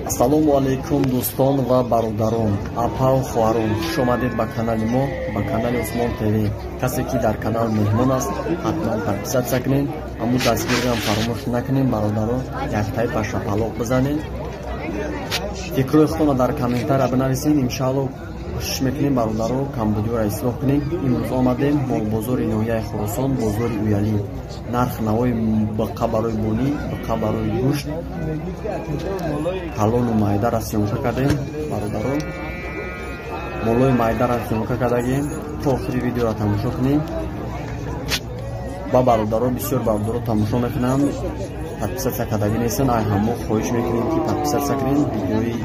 Ассалому алайкум дӯстон ва бародарон, апа ва хоҳарон, хуш омадед ба канали мо, ба канали Усмон ТВ. Касе ки дар канал меҳмон аст, ҳатман подписаться кунед, аммо дастгириам фаромӯш накунед, бародарон, яктаи ба шапалоқ бизанед. Фикрҳои худтонро дар комментария бинависед, иншаалло кӯшиш мекунем бародаро камбудиҳоро ислоҳ кунем. Имрӯз омадем бозори ноҳияи Хуросон, бозори Уялӣ. Нарх навои биқа барои бонӣ, биқа барои гӯшт, калону майдара съёмка кардем бародарон. Молои майдара съёмка кардагем. То охири видеоро тамошо кунем. Ба бародаро бисёр бародаро тамошо мекунанд, подписаться кардагӣ нестанд. Ай ҳамо хоҳиш мекунем ки подписаться кунем, видеои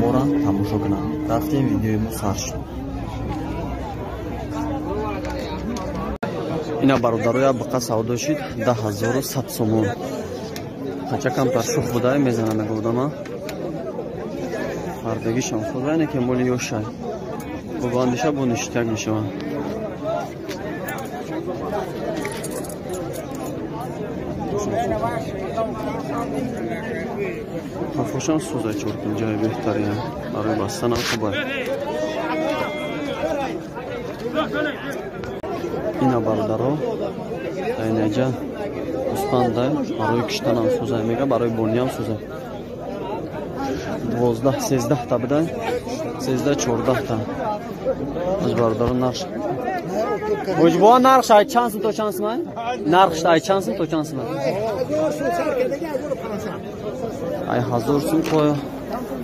моро тамошо кунанд. Рафтем, видеои мо сар шуд. Ина бародароя биқа савдо шид 10100 сомон. Қача камтар шух буда мезана мегуфтама. Фардагишам худо не ки моли ёшай. Бо бандиша бо ништак мешава. Хафошам сӯзай чоркунҷаи беҳтарин барои бастанам хубай. Ина бародаро айнаҷа гӯспандай барои киштанам сӯзай мега, барои бониям сӯзай. 12-13 та будай, 13-14 та. Аз бародаро нарх. Ҳоҷибо нархш ай чанд сум то чанд сум ай? Нархш ай чанд сум то чанд сум ай? Ай 1000 сум то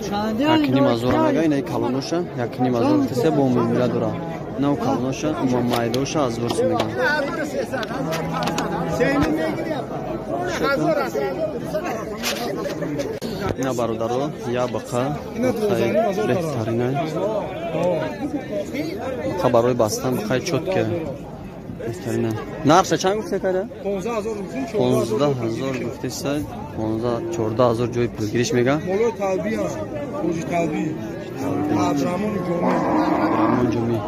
1500 мега. Ина калоноша 1500 тесе бо муомила дора. Нав калоноша майдоша 1000 сум мега. Ина бародаро я бақа беҳтарина. Бақа барои бастан бақаи чотке беҳтарина. Нархша чанд гуфте када? 15000 гуфтеса, 14,000 ҷои пулгириш мега. Молои талбӣ аст, ҳоҷи талбӣ. Абдураҳмони Ҷомӣ. Абдураҳмон Ҷомӣ.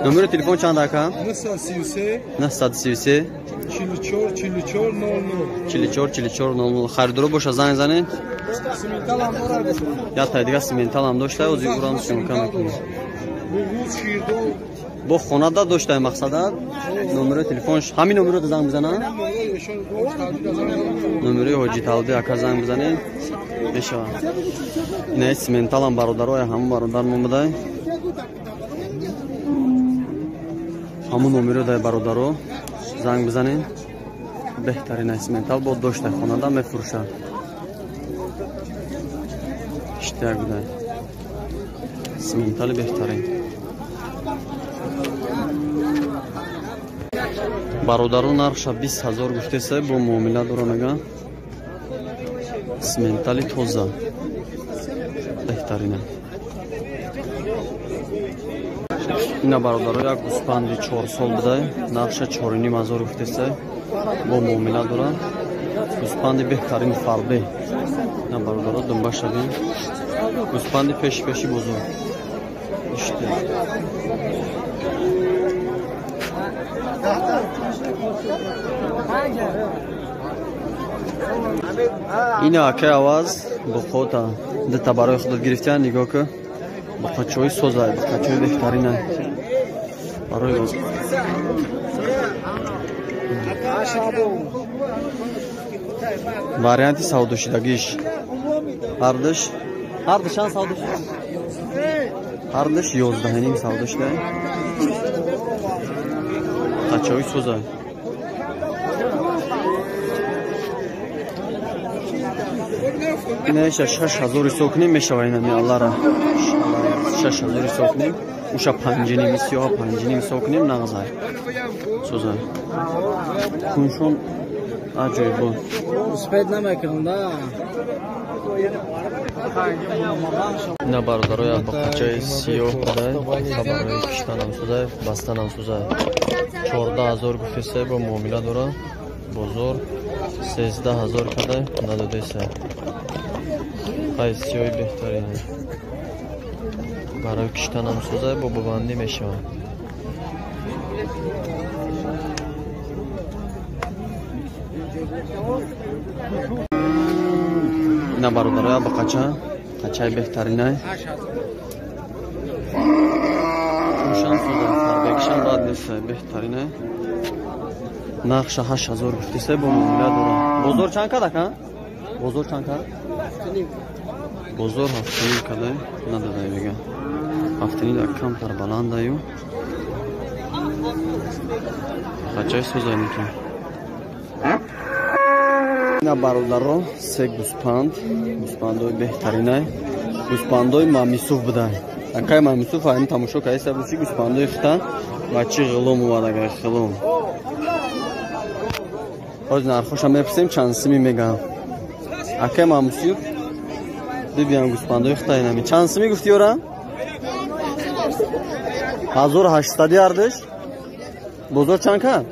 Номери телефон чанд ака? 933 933 44 44 00 44 44 00. Харидоро боша занг занед. Сименталам дорад. Я тай дига сименталам дошта, ози урам съёмка мекунем. Буғуз, ширдол. Бо хонада доштай мақсада. Номери телефонш ҳамин номеро занг бизанад? Номери ҳоҷи талби ака занг бизанед. Мешавад. Ина сименталам бародароя ҳамон бародар мо будай. Ҳамон номеро дай бародаро занг бизанед. Беҳтарин симентал бо доштай хонада мефурӯшад. Иштияк будай. Симентали беҳтарин. Бародаро нархша 20000 гуфтеса бо муомила дора мега. Симентали тоза. Беҳтарина. Ина бародаро як гӯспанди 4 сол будай, нархша 4500 гуфтеса бо муомила дора. Гӯспанди беҳтарин фарбе. Ина бародаро думбаша бин. Гӯспанди пеши пеши бозор. Иште. Ина акай аваз буқота дута барои худат гирифтиан, нигоҳ ку. Буқачои созай, буқачои беҳтаринай. Барои варианти савдошидагиш. Ҳардуш чанд савдо шид? Ҳардуш 11.5 савдо шидай. Буқачои созай. Инаиша 6000 ҳисоб кунем мешава инами аллара. 6000 ҳисоб кунем. Уша 5.5 сиёҳа 5.5 ҳисоб кунем нағзай. Созай. Куншон аҷоиб. Успед намекунам да. Ина бародароя бақачаи сиёҳ будай, барои киштанам созай, бастанам созай. 14000 гуфтесай бо муомила дора. Бозор 13000 кадай надодесай. Хай сиёҳи беҳтарин. Барои киштанам созай бо бабандӣ мешавад. Ина бародароя бақача Қачай беҳтаринай. Шам соза, фарбекшам бад нест, беҳтаринай. Нархша 8000 гуфтисе, бо муомила дора. Бозор чанд кад ака? Бозор чанд кад? Бозор 7.5 кадай, нададай мега. 7.5 камтар баландаю. Қачай соза инки. Ина бародаро, се гӯспанд, гӯспандои беҳтаринай. Гӯспандои Мамисуф будай. Акай Мамисуф айн тамошо кайса бу чи гӯспандои хита ва чи ғилом омадагай ғилом. Ҳозир нархоша мепурсем чанд сими мегам. Акай Мамисуф бибиям гӯспандои хита инами. Чанд сими гуфти ёра? 1800 ардиш. Бозор чанд кад?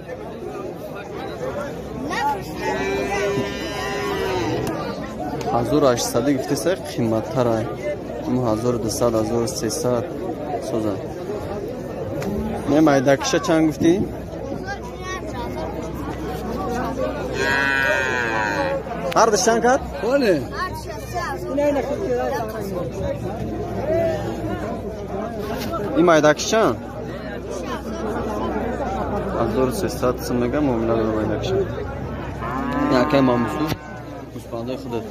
1800 гуфтеса қиматтарай. 1200, 1300 соза. Не майдакиша чанд гуфтӣ? Ҳардаш чанд кад? Бале. Ин майдакиш чанд? 1300 сум мега муомила дора майдакиша. Ин акай Мамусуф гӯспандаи худат.